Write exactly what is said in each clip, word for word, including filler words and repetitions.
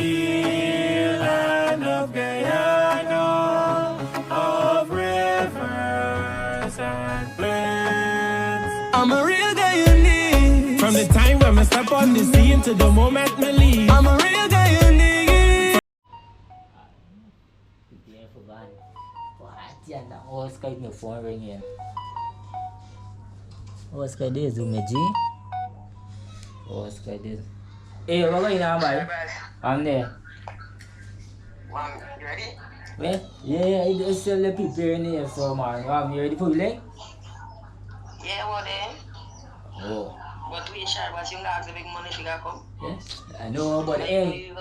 Land of Guyana, of rivers and plains. I'm a real Guyanese. From the time when I step on the scene to the moment me leave. I'm a real Guyanese. Prepare for band. What? Yeah, now, oh, Skype, my phone ringing. Oh, Skype, this is Umeji. Oh, Skype, this. Hey, what are you now, boy? I'm there. Mom, you ready? Well, yeah, yeah, I just still preparing here, so, man. Mom, you ready for the leg? Yeah, what then? Oh. But wait, sure, but you got the big money to come. Yes, I know, but hey.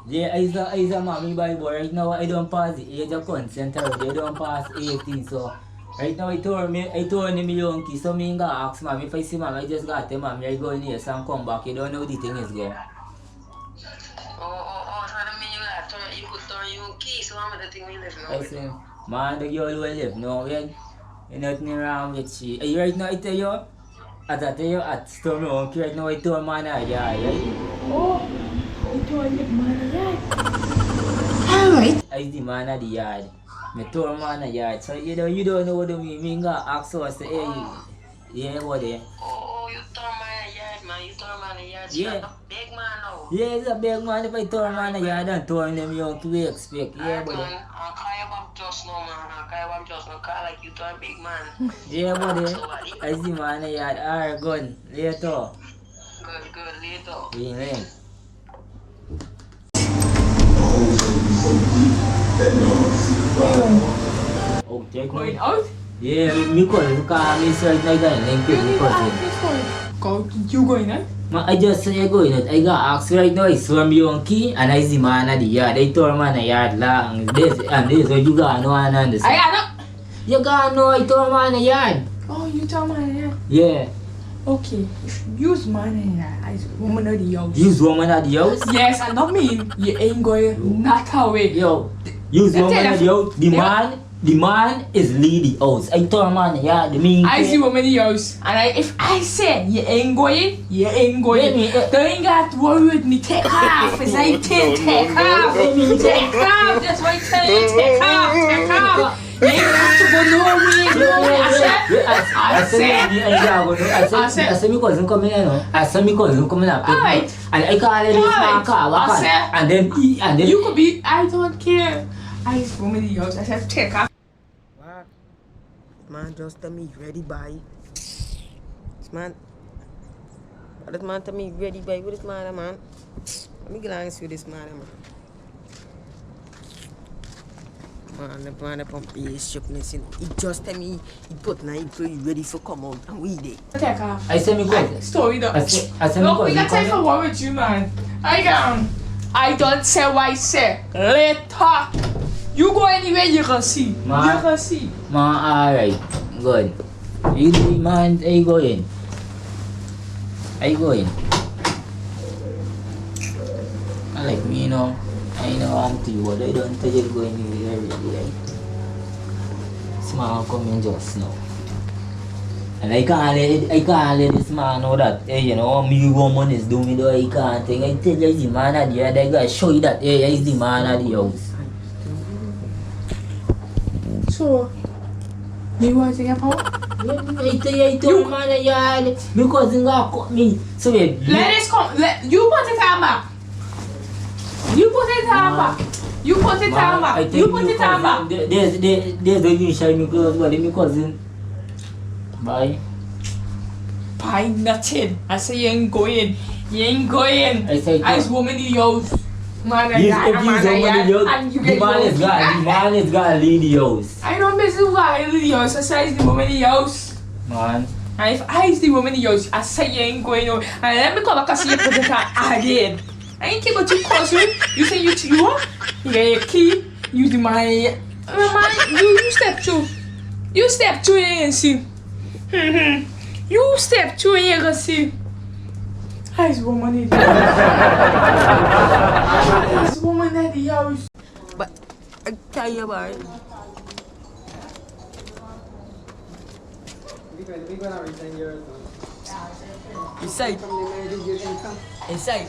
Yeah, I is a, I is a mommy boy, but right now I don't pass the age of consent already. I don't pass eighteen, so right now I told me, I told him young kid, so me gonna ask mommy if I see mommy, I just gotta tell mommy I go in here and come back. You don't know the thing is going. Oh, oh, oh, so that mean you gotta turn, you could turn your key, so I'm the thing we live now. I say, man, the girl will live now, yeah. Nothing wrong with she. Are you right now? I tell you. As I tell you, I told me, okay, right now, I told man a yard, right? Oh, you told the man a yard. All right. I is the man of the yard. Me told man a yard. So you don't, you don't know what do me. Me gonna ask her, I say, hey, yeah, what there? Oh, oh, you told man a yard, man. You told man a yard. Yeah. Big man now. Yeah, it's a big man. If I told man a yard and told them, you know, to expect. Yeah, buddy. Man, I'll call you back just now, man. I'll call you back just now. Call like you to a big man. Yeah, buddy. So what? I is the man a yard. All right, good. Later. Good, good. Later. Amen. Going out? Yeah, me cousin call me, so right now I got a link with me cousin. Go, you going out? Ma, I just say you going out. I got ask right now, it's from young kid, and I is the man of the yard. I told man a yard long. This, and this, so you got no one understand. I got no. You got no, I told man a yard. Oh, you told man a yard? Yeah. Okay, use man a yard. I is woman of the house. Use woman of the house? Yes, I don't mean you ain't going not away. Yo, use woman of the house. The man, the man is lead the house. I told man a yard, the mean. I is the woman of the house. And I, if I say you ain't going, you ain't going. Don't even got to worry with me. Take off. It's like, take off. Take off. That's why I tell you, take off. Take off. You ain't got to go nowhere, nowhere. I said, I said, I said, I said, me cousin coming, you know. I said, me cousin coming up. All right. And I can't let this man call. I can't. And then he, and then you could be, I don't care. I is woman of the house. I said, take off. What? Man just tell me ready, bye. This man, this man tell me ready, bye. What is man, man? Let me get on with this man, man. Man, the man up on base shop, you know. He just tell me, he put now, he pretty ready for come out, and we there. Take off. I say me go. Story though. I say, I say me go. No, we got time for war with you, man. I um, I don't say what I say. Later. You go anywhere, you can see. Man. You can see. Man, all right. Good. You do, man, are you going? Are you going? I like me, you know. I know I'm to you, but I don't tell you going anywhere, really, right? Small coming just now. And I can't let, I can't let this man know that, hey, you know, me woman is doing me, though I can't think. I tell you, the man at the other guy, show you that, hey, he's the man at the house. So, me want to get power? Ite, ite, ite, you man, yeah, because you got me. So, babe, let us come. Let you put it on back. You put it on back. You put it on back. You put it on back. There's, there's, there's a you shine me clothes, but me cousin. Bye. Bye nothing. I say you ain't going. You ain't going. I say I is woman in the house. Man, I got a man, I got, and you get the man is gonna, the man is gonna lead the house. I don't miss the guy in the house. I say I is the woman in the house. Man. And if I is the woman in the house, I say you ain't going. And let me come back and see you put it on again. I ain't care about you cousin. You say you, you what? You get your key. You the man. Man, you, you step through. You step through and see. You step through and you go see. This woman in the house. This woman at the house. But I tell you about it. Inside. Inside.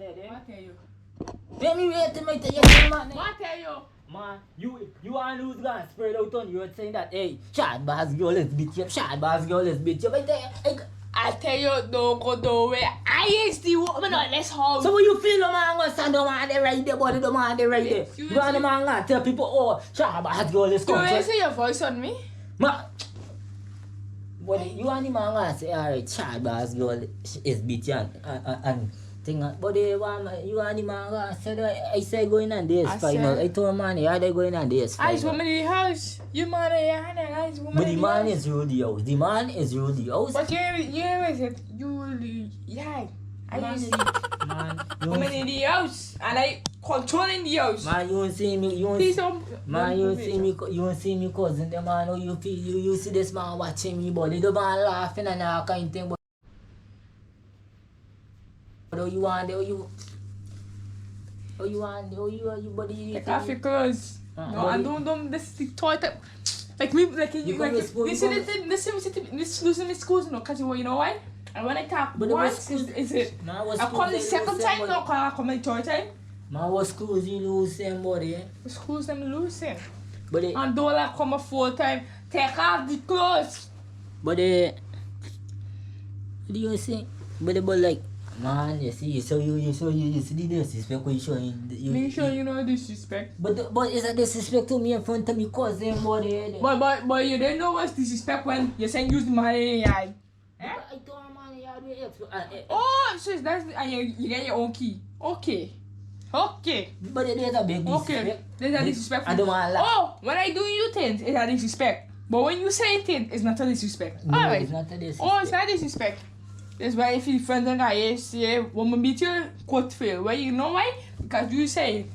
What are you? Let me wait till my tell you, man. What are you? Man, you, you and who's gonna spread out on the road saying that, hey, Shad Boss girl is beat you up, Shad Boss girl is beat you up. I tell you, I tell you, don't go nowhere. I is the woman on this house. So what you feel, man? Go stand down on the right there, body down on the right there. Yes, you You want the man gonna tell people, oh, Shad Boss girl is You come. Raising your voice on me? Ma, but you and the man gonna say, all right, Shad Boss girl is beat you and, and, and, and thing. But the one, you and the man gonna say, I say going on this I final. Said, I told man, yeah, they going on this I final. Woman in the house. You man, yeah, and I woman But the in the man house. Is rule the house. The man is rule the house. But you, you is it? You, yeah. I Man, see. Man, you Woman in the house, and I controlling the house. Man, you see me, you Please see, don't, man, don't you do see it. Me, co- you see me cousin, the man, oh, you feel, you, you see this man watching me, but the man laughing and all kind thing, but oh, you want the, oh, you, oh, you want the, oh, you, oh, you, body, you Take off your clothes. Ah, No, body. I don't, don't, this is the toy type. Like me, like you, You come like with spoon, you see come this with thing, this thing, this thing, this losing me schools, no, 'cause you, you know why? And when I talk But the once, school- is, is it? Man, what I school call the they second lose time, somebody? No, call I call my third time. Man, what schools you lose somebody, eh? The schools them losing. But they And don't like come a full time. Take off the clothes. But eh, what do you say? But eh, but like, man, you see, so you, you, so you, you see the disrespect we showing. You, Me show you no disrespect. But the- but is that disrespect to me in front of me cousin, but eh, But but but you didn't know what's disrespect when you saying use the money in your eye. Eh? I told man, you have to exp- uh, eh, Oh, so that's and you, you get your own key. Okay. Okay. But there's a big Okay. disrespect. There's a disrespect. I don't want to laugh. Oh, when I do you things, it's a disrespect. But when you say things, it's not a disrespect. No, All right. It's not a disrespect. Oh, it's not disrespect. That's why if you friend and I say, when we meet you, quote fail. Why you know why? Because you say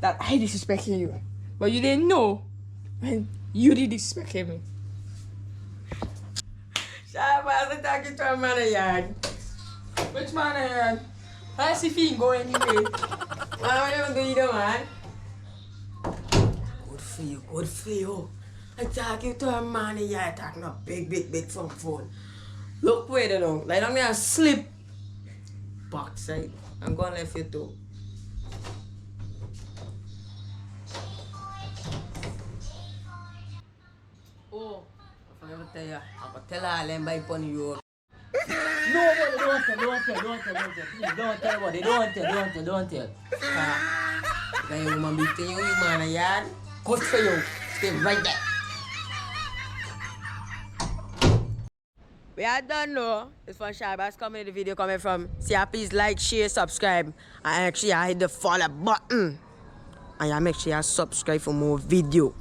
that I disrespecting you, but you didn't know when you did disrespecting me. Shad Boss, I talk you to a man a yard. Which man a yard? I see if he go anyway. Man, what you do, you know, man? Good for you, good for you. I talk you to a man a yard, talking a big, big, big phone phone. Look where they don't. Lie down there and sleep. Backside. I'm gonna left you too. Oh, if I ever Tell ya, I go tell all dem by pon you. No, buddy, don't tell, don't tell, don't tell, don't tell. Please, don't tell, buddy, don't tell, don't tell, don't tell. Ah, guy, woman be telling you, man, a yard. Good for you. Stay right there. We are done now. It's from Shabas comedy video coming from. See, please like, share, subscribe, and make sure you hit the follow button. And you make sure you subscribe for more video.